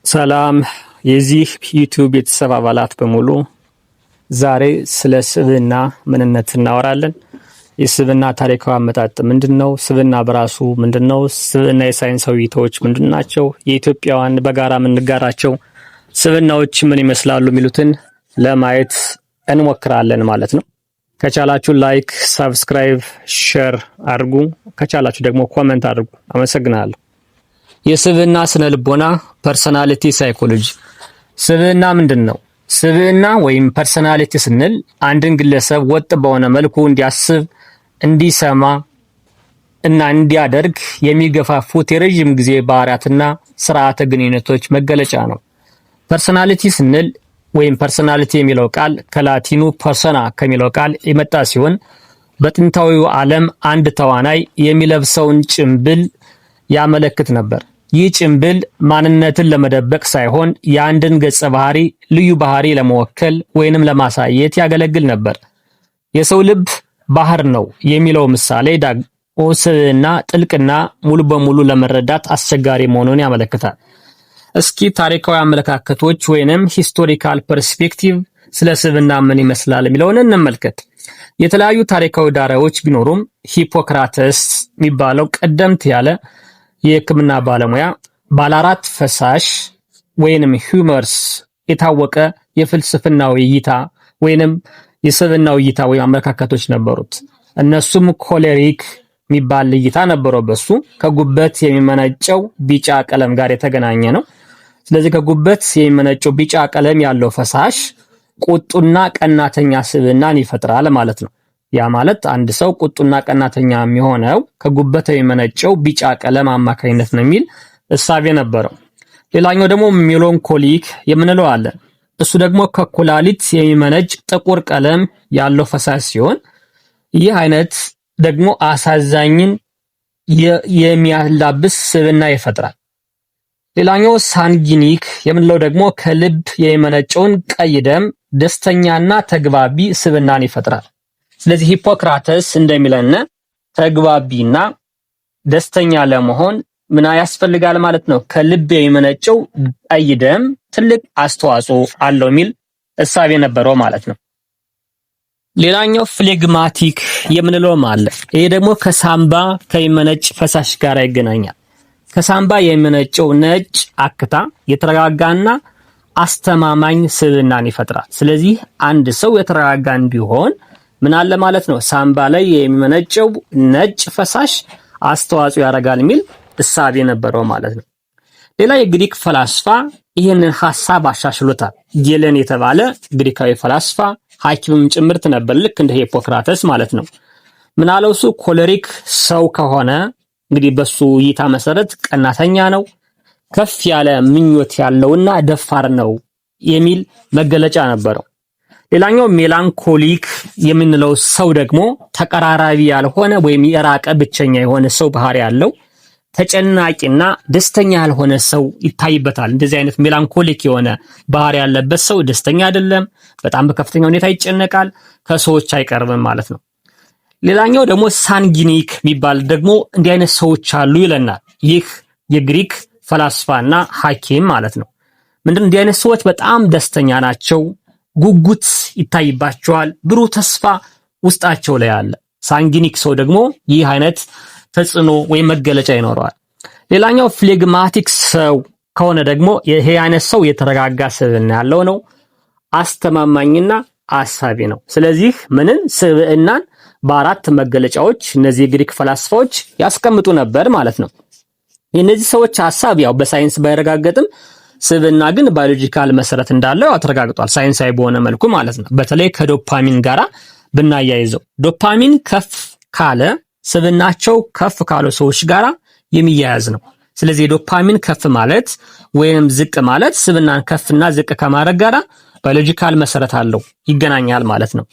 ሰላም የዚህ ዩቲዩብ ቤተሰብ አባላት በሙሉ፣ ዛሬ ስለ ስብዕና ምንነት እናወራለን። የስብዕና ታሪካዊ አመጣጥ ምንድን ነው? ስብዕና በራሱ ምንድን ነው? ስብዕና የሳይንሳዊ እይታዎች ምንድን ናቸው? የኢትዮጵያውያን በጋራ የምንጋራቸው ስብዕናዎች ምን ይመስላሉ? የሚሉትን ለማየት እንሞክራለን ማለት ነው። ከቻላችሁ like፣ subscribe፣ share አድርጉ። ከቻላችሁ ደግሞ comment አድርጉ። አመሰግናለሁ። የስብዕና ስነ ልቦና፣ personality psychology። ስብዕና ምንድን ነው? ስብዕና ወይም personality ስንል አንድን ግለሰብ ወጥ በሆነ መልኩ እንዲያስብ፣ እንዲሰማ እና እንዲያደርግ የሚገፋፉት የረዥም ጊዜ ባህሪያትና ስርዓተ ግንኙነቶች መገለጫ ነው። Personality ስንል ወይም personality የሚለው ቃል ከላቲኑ persona ከሚለው ቃል የመጣ ሲሆን በጥንታዊው ዓለም አንድ ተዋናይ የሚለብሰውን ጭምብል ያመለክት ነበር። ይህ ጭምብል ማንነትን ለመደበቅ ሳይሆን የአንድን ገጸ ባህሪ ልዩ ባህሪ ለመወከል ወይንም ለማሳየት ያገለግል ነበር። የሰው ልብ ባህር ነው የሚለው ምሳሌ ደግሞ ስብዕና ጥልቅና ሙሉ በሙሉ ለመረዳት አስቸጋሪ መሆኑን ያመለክታል። እስኪ ታሪካዊ አመለካከቶች ወይንም historical perspective ስለ ስብዕና ምን ይመስላል የሚለውን እንመልከት። የተለያዩ ታሪካዊ ዳራዎች ቢኖሩም ሂፖክራተስ የሚባለው ቀደምት ያለ የሕክምና ባለሙያ ባለአራት ፈሳሽ ወይንም humors የታወቀ የፍልስፍናዊ እይታ ወይንም የስብዕናዊ እይታ ወይም አመለካከቶች ነበሩት። እነሱም choleric የሚባል እይታ ነበረው። በሱ ከጉበት የሚመነጨው ቢጫ ቀለም ጋር የተገናኘ ነው። ስለዚህ ከጉበት የሚመነጨው ቢጫ ቀለም ያለው ፈሳሽ ቁጡና ቀናተኛ ስብዕናን ይፈጥራል ማለት ነው። ያ ማለት አንድ ሰው ቁጡና ቀናተኛ የሚሆነው ከጉበት የሚመነጨው ቢጫ ቀለም አማካኝነት ነው የሚል እሳቤ ነበረው። ሌላኛው ደግሞ melancholic የምንለው አለ። እሱ ደግሞ ከኩላሊት የሚመነጭ ጥቁር ቀለም ያለው ፈሳሽ ሲሆን ይህ አይነት ደግሞ አሳዛኝን የሚያላብስ ስብዕና ይፈጥራል። ሌላኛው sanguinic የምንለው ደግሞ ከልብ የሚመነጨውን ቀይ ደም ደስተኛና ተግባቢ ስብዕናን ይፈጥራል። ስለዚህ ሂፖክራተስ እንደሚለን ተግባቢና ደስተኛ ለመሆን ምን ያስፈልጋል ማለት ነው? ከልብ የሚመነጨው ቀይ ደም ትልቅ አስተዋጽኦ አለው የሚል እሳቤ ነበረው ማለት ነው። ሌላኛው phlegmatic የምንለውም አለ። ይሄ ደግሞ ከሳምባ ከሚመነጭ ፈሳሽ ጋር ይገናኛል። ከሳምባ የሚመነጨው ነጭ አክታ የተረጋጋና አስተማማኝ ስብዕናን ይፈጥራል። ስለዚህ አንድ ሰው የተረጋጋ እንዲሆን ምን አለ ማለት ነው? ሳምባ ላይ የሚመነጨው ነጭ ፈሳሽ አስተዋጽኦ ያደርጋል የሚል እሳቤ ነበረው ማለት ነው። ሌላ የግሪክ ፈላስፋ ይህንን ሐሳብ አሻሽሎታል። ጌለን የተባለ ግሪካዊ ፈላስፋ ሐኪምም ጭምርት ነበር፣ ልክ እንደ ሂፖክራተስ ማለት ነው። ምናለው እሱ choleric ሰው ከሆነ እንግዲህ በሱ እይታ መሰረት ቀናተኛ ነው፣ ከፍ ያለ ምኞት ያለውና ደፋር ነው የሚል መገለጫ ነበረው። ሌላኛው melancholic የምንለው ሰው ደግሞ ተቀራራቢ ያልሆነ ወይም የራቀ ብቸኛ የሆነ ሰው ባህሪ ያለው፣ ተጨናቂና ደስተኛ ያልሆነ ሰው ይታይበታል። እንደዚህ አይነት melancholic የሆነ ባህሪ ያለበት ሰው ደስተኛ አይደለም፣ በጣም በከፍተኛ ሁኔታ ይጨነቃል፣ ከሰዎች አይቀርብም ማለት ነው። ሌላኛው ደግሞ sanguinic የሚባል ደግሞ እንዲህ አይነት ሰዎች አሉ ይለናል። ይህ የግሪክ ፈላስፋና ሐኪም ማለት ነው። ምንድን እንዲህ አይነት ሰዎች በጣም ደስተኛ ናቸው፣ ጉጉት ይታይባቸዋል፣ ብሩህ ተስፋ ውስጣቸው ላይ አለ። Sanguinic ሰው ደግሞ ይህ አይነት ተጽዕኖ ወይም መገለጫ ይኖረዋል። ሌላኛው phlegmatic ሰው ከሆነ ደግሞ ይሄ አይነት ሰው የተረጋጋ ስብዕና ያለው ነው፣ አስተማማኝና አሳቢ ነው። ስለዚህ ምንን ስብዕናን በአራት መገለጫዎች እነዚህ የግሪክ ፈላስፋዎች ያስቀምጡ ነበር ማለት ነው። የእነዚህ ሰዎች ሐሳብ ያው በሳይንስ ባይረጋገጥም ስብዕና ግን biological መሰረት እንዳለው ተረጋግጧል፣ ሳይንሳዊ በሆነ መልኩ ማለት ነው። በተለይ ከዶፓሚን ጋራ ብናያይዘው ዶፓሚን ከፍ ካለ ስብዕናቸው ከፍ ካሉ ሰዎች ጋራ የሚያያዝ ነው። ስለዚህ የዶፓሚን ከፍ ማለት ወይንም ዝቅ ማለት ስብዕናን ከፍና ዝቅ ከማድረግ ጋራ biological መሰረት አለው፣ ይገናኛል ማለት ነው።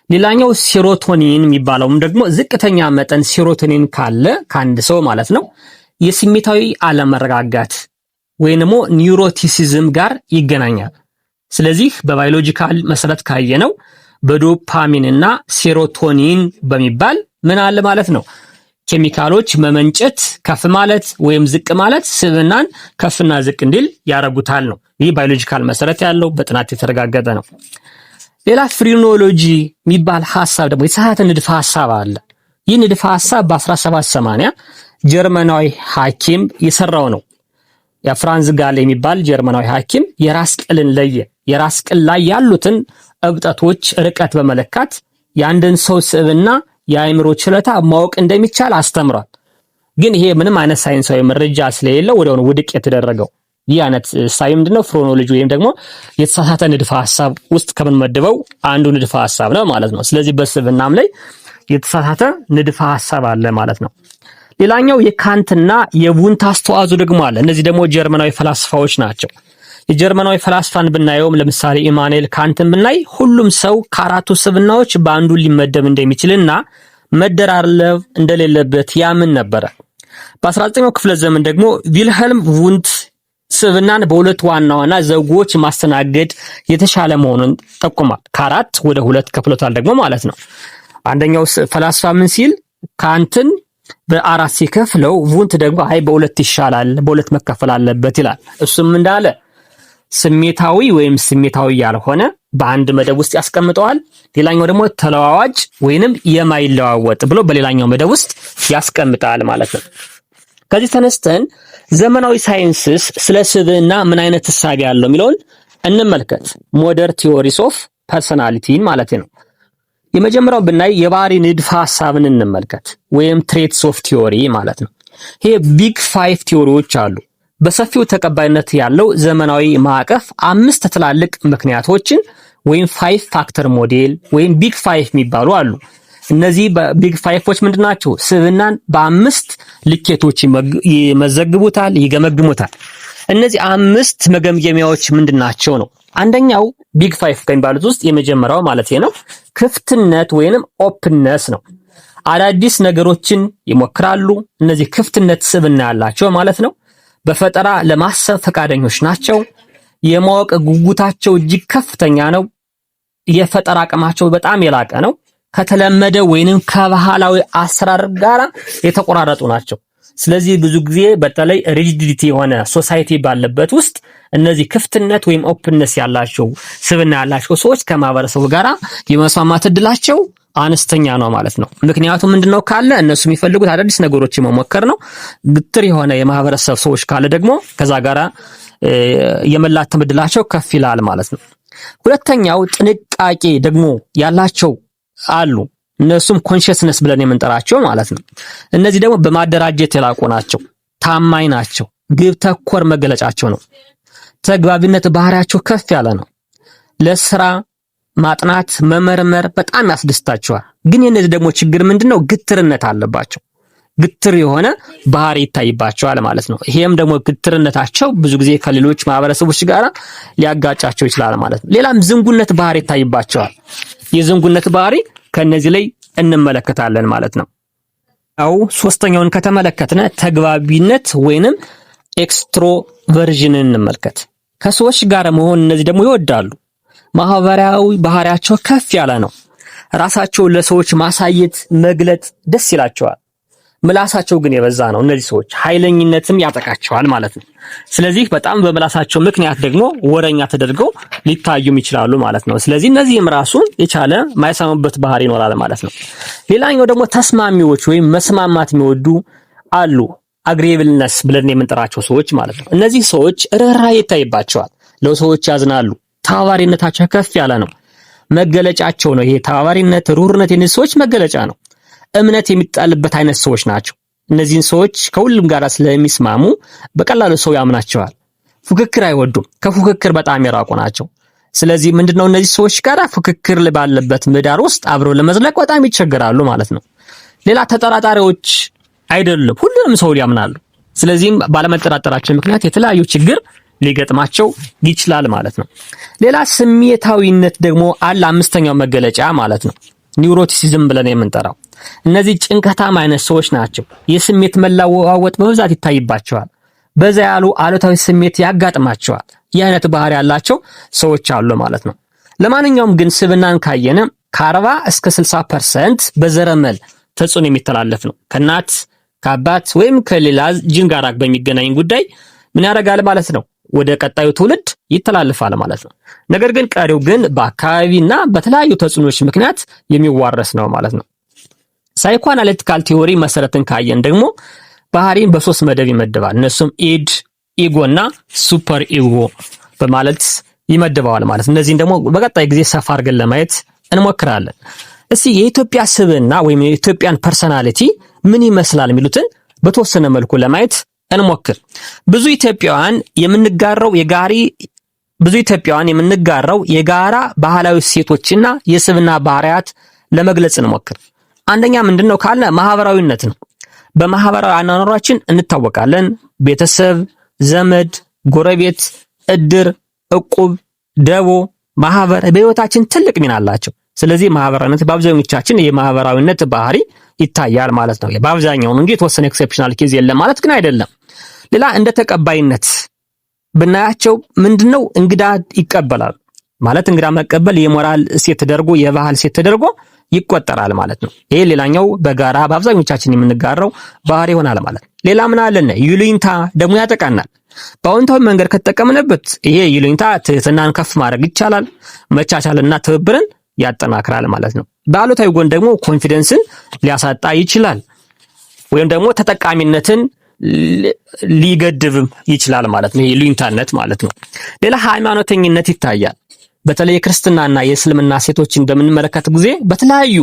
ሌላኛው serotonin የሚባለውም ደግሞ ዝቅተኛ መጠን serotonin ካለ ከአንድ ሰው ማለት ነው የስሜታዊ አለመረጋጋት ወይም ደግሞ neuroticism ጋር ይገናኛል። ስለዚህ በ biological መሰረት ካየነው በዶፓሚን እና serotonin በሚባል ምን አለ ማለት ነው። ኬሚካሎች መመንጨት ከፍ ማለት ወይም ዝቅ ማለት ስብዕናን ከፍና ዝቅ እንዲል ያደርጉታል ነው። ይህ biological መሰረት ያለው በጥናት የተረጋገጠ ነው። ሌላ phrenology የሚባል ሀሳብ ደግሞ የተሳሳተ ንድፈ ሀሳብ አለ። ይህ ንድፈ ሀሳብ በ1780 ጀርመናዊ ሐኪም የሰራው ነው። የፍራንዝ ጋል የሚባል ጀርመናዊ ሐኪም የራስ ቅልን ለየ። የራስ ቅል ላይ ያሉትን እብጠቶች ርቀት በመለካት የአንድን ሰው ስብዕና የአእምሮ ችሎታ ማወቅ እንደሚቻል አስተምሯል። ግን ይሄ ምንም አይነት ሳይንሳዊ መረጃ ስለሌለው ወዲያውኑ ውድቅ የተደረገው። ይህ አይነት እሳቤ ምንድነው? Phrenology ወይም ደግሞ የተሳሳተ ንድፈ ሀሳብ ውስጥ ከምንመድበው አንዱ ንድፈ ሀሳብ ነው ማለት ነው። ስለዚህ በስብዕናም ላይ የተሳሳተ ንድፈ ሀሳብ አለ ማለት ነው። ሌላኛው የካንትና የቡንት አስተዋጽኦ ደግሞ አለ። እነዚህ ደግሞ ጀርመናዊ ፈላስፋዎች ናቸው። የጀርመናዊ ፈላስፋን ብናየውም ለምሳሌ ኢማኑኤል ካንትን ብናይ ሁሉም ሰው ከአራቱ ስብዕናዎች በአንዱ ሊመደብ እንደሚችልና መደራረብ እንደሌለበት ያምን ነበረ። በ19ኛው ክፍለ ዘመን ደግሞ ቪልሄልም ዉንት ስብዕናን በሁለት ዋና ዋና ዘውጎች ማስተናገድ የተሻለ መሆኑን ጠቁሟል። ከአራት ወደ ሁለት ከፍሎታል ደግሞ ማለት ነው። አንደኛው ፈላስፋ ምን ሲል ካንትን በአራት ሲከፍለው ዉንት ደግሞ አይ በሁለት ይሻላል፣ በሁለት መከፈል አለበት ይላል። እሱም እንዳለ ስሜታዊ ወይም ስሜታዊ ያልሆነ በአንድ መደብ ውስጥ ያስቀምጠዋል። ሌላኛው ደግሞ ተለዋዋጭ ወይንም የማይለዋወጥ ብሎ በሌላኛው መደብ ውስጥ ያስቀምጣል ማለት ነው። ከዚህ ተነስተን ዘመናዊ ሳይንስስ ስለ ስብዕና ምን አይነት እሳቤ አለው የሚለውን እንመልከት። Modern theories of personality ን ማለት ነው። የመጀመሪያው ብናይ የባህሪ ንድፈ ሐሳብን እንመልከት፣ ወይም traits of theory ማለት ነው። ይሄ big five theory ዎች አሉ። በሰፊው ተቀባይነት ያለው ዘመናዊ ማዕቀፍ አምስት ትላልቅ ምክንያቶችን ወይም five factor model ወይም big five የሚባሉ አሉ። እነዚህ big five ኦች ምንድን ናቸው? ስብዕናን በአምስት ልኬቶች ይመዘግቡታል፣ ይገመግሙታል። እነዚህ አምስት መገምገሚያዎች ምንድን ናቸው ነው? አንደኛው big five ከሚባሉት ውስጥ የመጀመሪያው ማለት ነው ክፍትነት ወይንም openness ነው። አዳዲስ ነገሮችን ይሞክራሉ። እነዚህ ክፍትነት ስብዕና ያላቸው ማለት ነው። በፈጠራ ለማሰብ ፈቃደኞች ናቸው። የማወቅ ጉጉታቸው እጅግ ከፍተኛ ነው። የፈጠራ አቅማቸው በጣም የላቀ ነው። ከተለመደ ወይንም ከባህላዊ አሰራር ጋር የተቆራረጡ ናቸው። ስለዚህ ብዙ ጊዜ በተለይ rigidity የሆነ society ባለበት ውስጥ እነዚህ ክፍትነት ወይም openness ያላቸው ስብዕና ያላቸው ሰዎች ከማህበረሰቡ ጋር የመስማማት እድላቸው አነስተኛ ነው ማለት ነው። ምክንያቱም ምንድነው ካለ እነሱ የሚፈልጉት አዳዲስ ነገሮችን መሞከር ነው። ግትር የሆነ የማህበረሰብ ሰዎች ካለ ደግሞ ከዛ ጋራ የመላተም እድላቸው ከፍ ይላል ማለት ነው። ሁለተኛው ጥንቃቄ ደግሞ ያላቸው አሉ። እነሱም conscientiousness ብለን የምንጠራቸው ማለት ነው። እነዚህ ደግሞ በማደራጀት የላቁ ናቸው። ታማኝ ናቸው። ግብ ተኮር መገለጫቸው ነው። ተግባቢነት ባህሪያቸው ከፍ ያለ ነው። ለስራ ማጥናት መመርመር በጣም ያስደስታቸዋል። ግን የእነዚህ ደግሞ ችግር ምንድነው? ግትርነት አለባቸው። ግትር የሆነ ባህሪ ይታይባቸዋል ማለት ነው። ይሄም ደግሞ ግትርነታቸው ብዙ ጊዜ ከሌሎች ማህበረሰቦች ጋር ሊያጋጫቸው ይችላል ማለት ነው። ሌላም ዝንጉነት ባህሪ ይታይባቸዋል። የዝንጉነት ባህሪ ከነዚህ ላይ እንመለከታለን ማለት ነው። አው ሶስተኛውን ከተመለከትነ ተግባቢነት ወይንም extroversion ን እንመልከት። ከሰዎች ጋር መሆን እነዚህ ደግሞ ይወዳሉ። ማህበራዊ ባህሪያቸው ከፍ ያለ ነው። ራሳቸውን ለሰዎች ማሳየት መግለጥ ደስ ይላቸዋል። ምላሳቸው ግን የበዛ ነው። እነዚህ ሰዎች ኃይለኝነትም ያጠቃቸዋል ማለት ነው። ስለዚህ በጣም በምላሳቸው ምክንያት ደግሞ ወረኛ ተደርገው ሊታዩም ይችላሉ ማለት ነው። ስለዚህ እነዚህም ራሱ የቻለ ማይሰሙበት ባህሪ ይኖራል ማለት ነው። ሌላኛው ደግሞ ተስማሚዎች ወይም መስማማት የሚወዱ አሉ። Agreeableness ብለን የምንጠራቸው ሰዎች ማለት ነው። እነዚህ ሰዎች ርኅራኄ ይታይባቸዋል። ለሰዎች ያዝናሉ። ተባባሪነታቸው ከፍ ያለ ነው። መገለጫቸው ነው። ይሄ ተባባሪነት፣ ርኅሩህነት የእነዚህ ሰዎች መገለጫ ነው። እምነት የሚጣልበት አይነት ሰዎች ናቸው። እነዚህን ሰዎች ከሁሉም ጋር ስለሚስማሙ በቀላሉ ሰው ያምናቸዋል። ፉክክር አይወዱም። ከፉክክር በጣም የራቁ ናቸው። ስለዚህ ምንድነው እነዚህ ሰዎች ጋር ፉክክር ባለበት ምህዳር ውስጥ አብረው ለመዝለቅ በጣም ይቸገራሉ ማለት ነው። ሌላ ተጠራጣሪዎች አይደሉም። ሁሉንም ሰው ያምናሉ። ስለዚህም ባለመጠራጠራቸው ምክንያት የተለያዩ ችግር ሊገጥማቸው ይችላል ማለት ነው። ሌላ ስሜታዊነት ደግሞ አለ፣ አምስተኛው መገለጫ ማለት ነው። Neuroticism ብለን የምንጠራው እነዚህ ጭንቀታም አይነት ሰዎች ናቸው። የስሜት መለዋወጥ በብዛት ይታይባቸዋል። በዛ ያሉ አሉታዊ ስሜት ያጋጥማቸዋል። ይህ አይነት ባህሪ ያላቸው ሰዎች አሉ ማለት ነው። ለማንኛውም ግን ስብዕናን ካየነ ከ40 እስከ 60% በዘረመል ተጽዕኖ የሚተላለፍ ነው። ከእናት፣ ከአባት ወይም ከሌላ ጂን ጋር በሚገናኝ ጉዳይ ምን ያደርጋል ማለት ነው? ወደ ቀጣዩ ትውልድ ይተላለፋል ማለት ነው። ነገር ግን ቀሪው ግን በአካባቢና በተለያዩ ተጽዕኖዎች ምክንያት የሚዋረስ ነው ማለት ነው። Psychoanalytical theory መሰረትን ካየን ደግሞ ባህሪን በሶስት መደብ ይመድባል። እነሱም id፣ ego እና super ego በማለት ይመድበዋል ማለት። እነዚህን ደግሞ በቀጣይ ጊዜ ሰፋ አድርገን ለማየት እንሞክራለን። እስቲ የኢትዮጵያ ስብዕና ወይም የኢትዮጵያን personality ምን ይመስላል የሚሉትን በተወሰነ መልኩ ለማየት እንሞክር። ብዙ ኢትዮጵያውያን የምንጋራው የጋራ ባህላዊ እሴቶችና የስብዕና ባህሪያት ለመግለጽ እንሞክር። አንደኛ ምንድን ነው ካልን ማህበራዊነት ነው። በማህበራዊ አኗኗራችን እንታወቃለን። ቤተሰብ፣ ዘመድ፣ ጎረቤት፣ እድር፣ እቁብ፣ ደቦ፣ ማህበር በህይወታችን ትልቅ ሚና አላቸው። ስለዚህ ማህበራዊነት በአብዛኞቻችን የማህበራዊነት ባህሪ ይታያል ማለት ነው። በአብዛኛው እንጂ የተወሰነ exceptional case የለም ማለት ግን አይደለም። ሌላ እንደ ተቀባይነት ብናያቸው ምንድነው፣ እንግዳ ይቀበላል ማለት፣ እንግዳ መቀበል የሞራል እሴት ተደርጎ፣ የባህል እሴት ተደርጎ ይቆጠራል ማለት ነው። ይሄ ሌላኛው በጋራ በአብዛኞቻችን የምንጋራው ባህሪ ይሆናል ማለት ነው። ሌላ ምን አለን? ይሉኝታ ደግሞ ያጠቃናል። በአዎንታዊ መንገድ ከተጠቀምንበት ይሄ ይሉኝታ ትህትናን ከፍ ማድረግ ይቻላል፣ መቻቻልና ትብብርን ያጠናክራል ማለት ነው። በአሉታዊ ጎን ደግሞ confidence ን ሊያሳጣ ይችላል፣ ወይም ደግሞ ተጠቃሚነትን ሊገድብም ይችላል ማለት ነው። ይሉኝታነት ማለት ነው። ሌላ ሃይማኖተኝነት ይታያል። በተለይ የክርስትናና የእስልምና እሴቶችን በምንመለከት ጊዜ በተለያዩ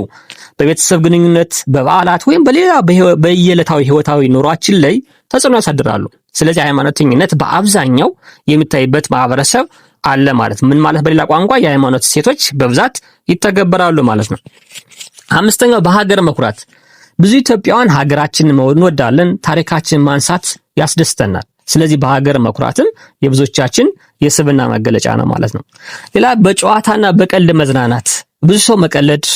በቤተሰብ ግንኙነት፣ በበዓላት ወይም በሌላ በየዕለታዊ ህይወታዊ ኑሯችን ላይ ተጽዕኖ ያሳድራሉ። ስለዚህ ሃይማኖተኝነት በአብዛኛው የሚታይበት ማህበረሰብ አለ ማለት፣ ምን ማለት፣ በሌላ ቋንቋ የሃይማኖት እሴቶች በብዛት ይተገበራሉ ማለት ነው። አምስተኛው በሀገር መኩራት። ብዙ ኢትዮጵያውያን ሀገራችንን እንወዳለን፣ ታሪካችንን ማንሳት ያስደስተናል። ስለዚህ በሀገር መኩራትም የብዙዎቻችን የስብዕና መገለጫ ነው ማለት ነው። ሌላ በጨዋታና በቀልድ መዝናናት። ብዙ ሰው መቀለድ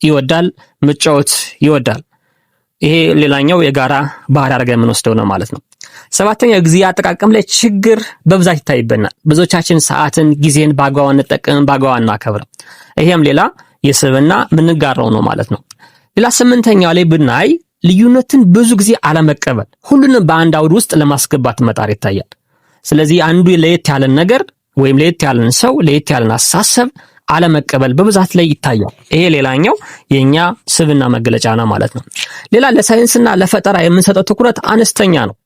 ይወዳል፣ መጫወት ይወዳል። ይሄ ሌላኛው የጋራ ባህሪ አድርገን የምንወስደው ነው ማለት ነው። ሰባተኛው ጊዜ አጠቃቀም ላይ ችግር በብዛት ይታይብናል። ብዙዎቻችን ሰዓትን፣ ጊዜን በአግባቡ አንጠቀምም፣ በአግባቡ አናከብርም። ይሄም ሌላ የስብዕና የምንጋራው ነው ማለት ነው። ሌላ ስምንተኛው ላይ ብናይ ልዩነትን ብዙ ጊዜ አለመቀበል፣ ሁሉንም በአንድ አውድ ውስጥ ለማስገባት መጣር ይታያል። ስለዚህ አንዱ ለየት ያለን ነገር ወይም ለየት ያለን ሰው፣ ለየት ያለን አስተሳሰብ አለመቀበል በብዛት ላይ ይታያል። ይሄ ሌላኛው የኛ ስብዕና መገለጫ ነው ማለት ነው። ሌላ ለሳይንስና ለፈጠራ የምንሰጠው ትኩረት አነስተኛ ነው።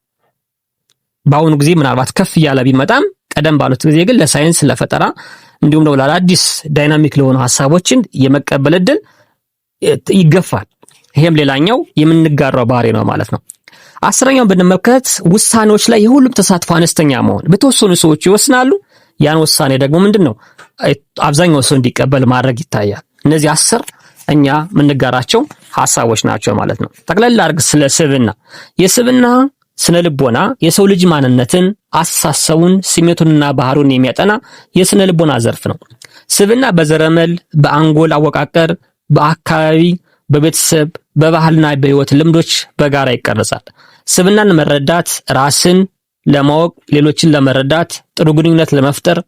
በአሁኑ ጊዜ ምናልባት ከፍ እያለ ቢመጣም ቀደም ባሉት ጊዜ ግን ለሳይንስ፣ ለፈጠራ እንዲሁም ደግሞ ለአዳዲስ dynamic ለሆኑ ሀሳቦችን የመቀበል እድል ይገፋል። ይሄም ሌላኛው የምንጋራው ባህሪ ነው ማለት ነው። 10ኛውን ብንመለከት ውሳኔዎች ላይ የሁሉም ተሳትፎ አነስተኛ መሆን፣ በተወሰኑ ሰዎች ይወስናሉ። ያን ውሳኔ ደግሞ ምንድን ነው፣ አብዛኛው ሰው እንዲቀበል ማድረግ ይታያል። እነዚህ 10 እኛ የምንጋራቸው ሀሳቦች ናቸው ማለት ነው። ጠቅለል አድርግ ስለ ስብዕና፣ የስብዕና ስነ ልቦና የሰው ልጅ ማንነትን፣ አስተሳሰቡን፣ ስሜቱንና ባህሩን የሚያጠና የስነ ልቦና ዘርፍ ነው። ስብዕና በዘረመል፣ በአንጎል አወቃቀር፣ በአካባቢ፣ በቤተሰብ፣ በባህልና በህይወት ልምዶች በጋራ ይቀረጻል። ስብዕናን መረዳት ራስን ለማወቅ፣ ሌሎችን ለመረዳት፣ ጥሩ ግንኙነት ለመፍጠር፣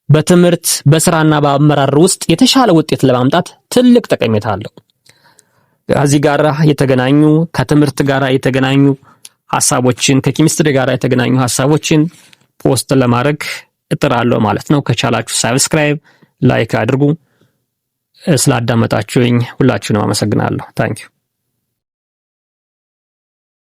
በትምህርት፣ በስራና በአመራር ውስጥ የተሻለ ውጤት ለማምጣት ትልቅ ጠቀሜታ አለው። ከዚህ ጋር የተገናኙ፣ ከትምህርት ጋር የተገናኙ ሀሳቦችን፣ ከኬሚስትሪ ጋር የተገናኙ ሀሳቦችን post ለማድረግ እጥራለሁ ማለት ነው። ከቻላችሁ subscribe፣ like አድርጉ። ስላዳመጣችሁኝ ሁላችሁንም አመሰግናለሁ። Thank you.